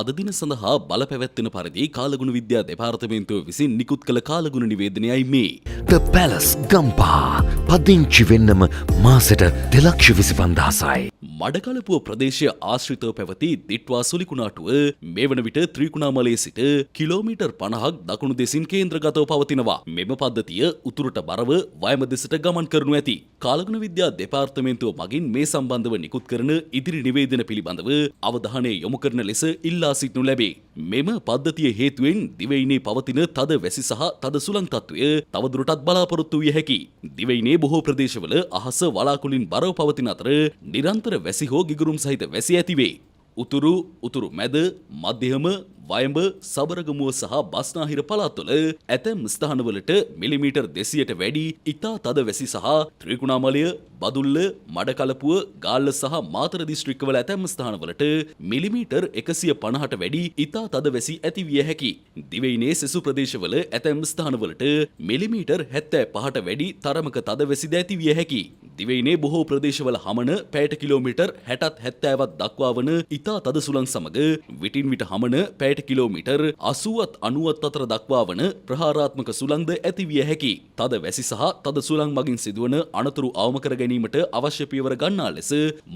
අද දින සඳහා බලපැවැත්වෙන පරිදි කාලගුණ විද්‍යා දෙපාර්තමේන්තුව විසින් නිකුත් කළ කාලගුණ නිවේදනයයි මේ. The Palace Gampaha පදිංචි වෙන්නම මාසෙට 225,000යි. මඩකලපුව ප්‍රදේශය ආශ්‍රිතව පැවති දිට්වා සුලිකුණාටුව මේ වන විට ත්‍රිකුණාමලයේ සිට කිලෝමීටර් 50ක් දකුණු දෙසින් කේන්ද්‍රගතව පවතිනවා. මෙම පද්ධතිය උතුරට බරව වයඹ දෙසට ගමන් කරනු ඇති. කාලගුණ විද්‍යා දෙපාර්තමේන්තුව මගින් මේ සම්බන්ධව නිකුත් කරන ඉදිරි නිවේදන පිළිබඳව අවධානය යොමු කරන ලෙස ඉල්ලා සිටිනු ලැබේ. මෙම පද්ධතිය හේතුවෙන් දිවයිනේ පවතින තද වැසි සහ තද සුළං තත්ත්වය තවදුරටත් බලාපොරොත්තු විය හැකි. දිවයිනේ බොහෝ ප්‍රදේශවල අහස වලාකුළින් බරව පවතින අතර නිරන්තර වැසි හෝ ගිගුරුම් සහිත වැසි ඇතිවේ. උතුරු, උතුරු මැද, මධ්‍යම, වයඹ, සබරගමුව සහ බස්නාහිර පළාත්වල ඇතැම් ස්ථානවලට මිලිමීටර් 200ට වැඩි ඉතා තද වැසි සහ ත්‍රිකුණාමලය, බදුල්ල, මඩකලපුව, ගාල්ල සහ මාතර දිස්ත්‍රික්කවල ඇතැම් ස්ථානවලට මිලිමීටර් 150ට වැඩි ඉතා තද වැසි ඇති විය හැකි. දිවයිනේ සෙසු ප්‍රදේශවල ඇතැම් ස්ථානවලට මිලිමීටර් 75ට වැඩි තරමක තද වැසිද ඇති විය හැකි. දිවයිනේ බොහෝ ප්‍රදේශවල හමන පැයට කිලෝමීටර් 60ත් 70ත් දක්වා වන ඉතා තද සුළං සමග විටින් විට හමන පැයට කිලෝමීටර් 80ත් 90ත් අතර දක්වා වන ප්‍රහාරාත්මක සුළංද ඇති විය හැකි. තද වැසි සහ තද සුළං මගින් සිදුවන අනතුරු අවම කර ගැනීමට අවශ්‍ය පියවර ගන්නා ලෙස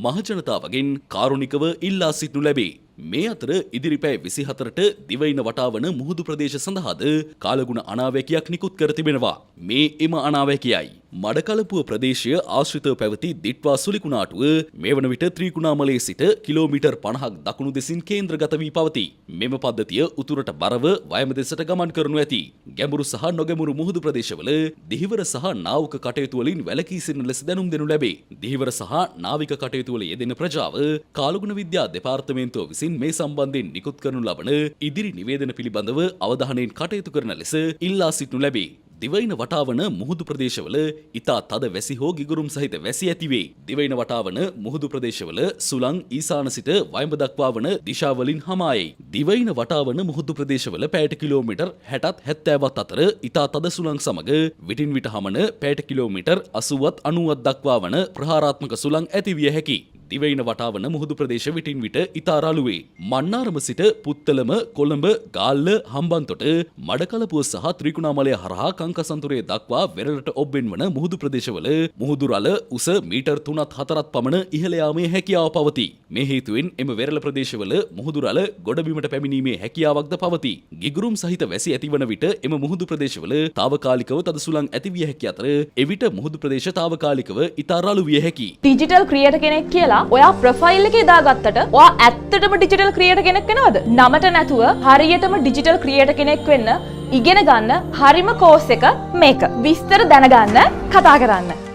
මහජනතාවගෙන් කාරුණිකව ඉල්ලා සිටිනු ලැබේ. මේ අතර ඉදිරි පැය 24ට දිවයින වටා වන මුහුදු ප්‍රදේශ සඳහාද කාලගුණ අනාවැකියක් නිකුත් කර තිබෙනවා. මේ එම අනාවැකියයි. මඩකලපුව ප්‍රදේශය ආශ්‍රිතව පැවති දිට්වා සුලිකුණාටුව මේ වන විට ත්‍රිකුණාමලයේ සිට කිලෝමීටර් 50ක් දකුණු දෙසින් කේන්ද්‍රගත වී පවතී. මෙම පද්ධතිය උතුරට බරව වයඹ දෙසට ගමන් කරනු ඇති. ගැඹුරු සහ නොගැඹුරු මුහුදු ප්‍රදේශවල දිහිවර සහ නාවික කටයුතු වලින් වැළකී සිටින ලෙස දැනුම් දෙනු ලැබේ. දිහිවර සහ නාවික කටයුතු වල යෙදෙන ප්‍රජාව කාලගුණ විද්‍යා දෙපාර්තමේන්තුව විසින් මේ සම්බන්ධයෙන් නිකුත් කරනු ලබන ඉදිරි නිවේදන පිළිබඳව අවධානයෙන් කටයුතු කරන ලෙස ඉල්ලා සිටිනු ලැබේ. දිවයින වටාවන මුහුදු ප්‍රදේශවල ඉතා තද වැසි හෝ ගිගුරුම් සහිත වැසි ඇතිවේ. දිවයින වටාවන මුහුදු ප්‍රදේශවල සුළං ඊසාන සිට වයඹ දක්වා වන දිශාවලින් හමායයි. දිවයින වටාවන මුහුදු ප්‍රදේශවල පැයට කිලෝමීටර් 60ත් 70ත් අතර ඉතා තද සුළං සමග විටින් විට හමන පැයට කිලෝමීටර් 80ත් 90ත් දක්වා වන ප්‍රහාරාත්මක සුළං ඇතිවිය හැකි. දිවයින වටාවන මුහුදු ප්‍රදේශ විටින් විට ඉතා රළු වේ. මන්නාරම සිට පුත්තලම, කොළඹ, ගාල්ල, හම්බන්තොට, මඩකලපුව සහ ත්‍රිකුණාමලය හරහා කංකසන්තුරේ දක්වා වෙරළට ඔබ්බෙන් වන මුහුදු ප්‍රදේශවල මුහුදු රළ උස මීටර් 3ත් 4ත් පමණ ඉහළ යාමේ හැකියාව පවතී. මේ හේතුවෙන් එම වෙරළ ප්‍රදේශවල මුහුදු රළ ගොඩබිමට පැමිණීමේ හැකියාවක්ද පවතී. ගිගුරුම් සහිත වැසි ඇතිවන විට එම මුහුදු ප්‍රදේශවල තාවකාලිකව තද සුළං ඇතිවිය හැකි අතර එවිට මුහුදු ප්‍රදේශ තාවකාලිකව ඉතා රළු විය හැකි. ඩිජිටල් ක්‍රියේටර් කෙනෙක් කියලා ඔයා ප්‍රොෆයිල් එකේ දාගත්තට ඔයා ඇත්තටම ඩිජිටල් ක්‍රියේටර් කෙනෙක් වෙනවද? නමට නැතුව හරියටම ඩිජිටල් ක්‍රියේටර් කෙනෙක් වෙන්න ඉගෙන ගන්න හරිම කෝස් එක මේක. විස්තර දැනගන්න කතා කරන්න.